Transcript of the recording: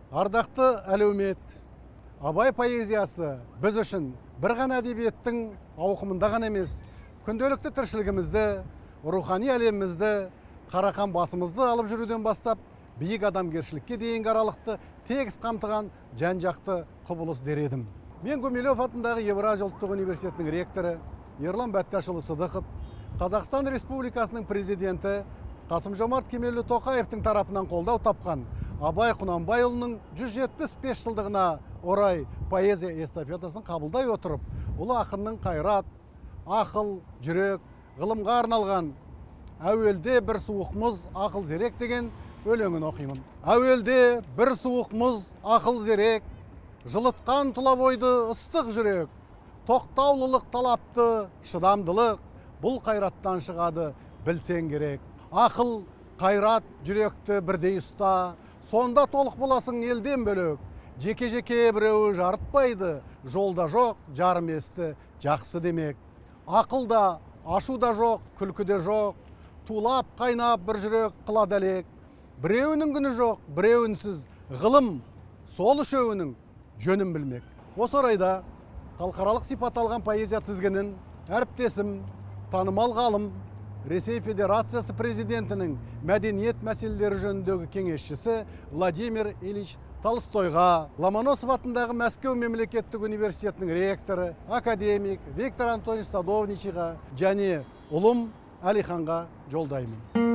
Ардақты әлеумет, Абай поэзиясы біз үшін бір ғана әдебиеттің ауқымында ғана емес, күнделікті тіршілігімізді, рухани әлемімізді, қарақан басымызды алып жүруден бастап, биік адамгершілікке дейінгі аралықты тегіс қамтыған жан-жақты құбылыс дер едім. Мен Гумилев атындағы Еуразия ұлттық университетінің ректоры Ерлан Бәтташұлы Сыдықов, Қазақстан Республикасының президенті Қасым-Жомарт Кемелұлы Тоқаевтың тарапынан қолдау тапқан Абай Құнанбайұлының 175 жылдығына орай поэзия эстафетасын қабылдай отырып, ұлы ақынның қайрат, ақыл, жүрек, ғылымға арналған «Әуелде бір суық мұз, ақыл зерек» деген өлеңін оқимын. Әуелде бір суық мұз, ақыл зерек, жылытқан тұла бойды ыстық жүрек, тоқтаулылық талапты шыдамдылық, бұл қайраттан шығады, білсең керек. Ақыл, қайрат, жүректі бірдей ұста, сонда толық боласың елден бөлек. Жеке-жеке біреуі жарытпайды, жолда жоқ жарым есті жақсы демек. Ақыл да, ашу да жоқ, күлкі де жоқ, тулап қайнап бір жүрек қылады әлек. Біреуінің күні жоқ, біреуінсіз ғылым, сол үшеуінің жөнін білмек. Осы орайда халықаралық сипат алған поэзия тізгінін әріптесім, танымал ғалым, Ресей Федерациясы президентінің мәдениет мәселелері жөніндегі кеңесшісі Владимир Ильич Толстойға, Ломоносов атындағы Мәскеу мемлекеттік университетінің ректоры, академик Виктор Антонович Садовничийға және ұлым Әлиханға жолдаймын.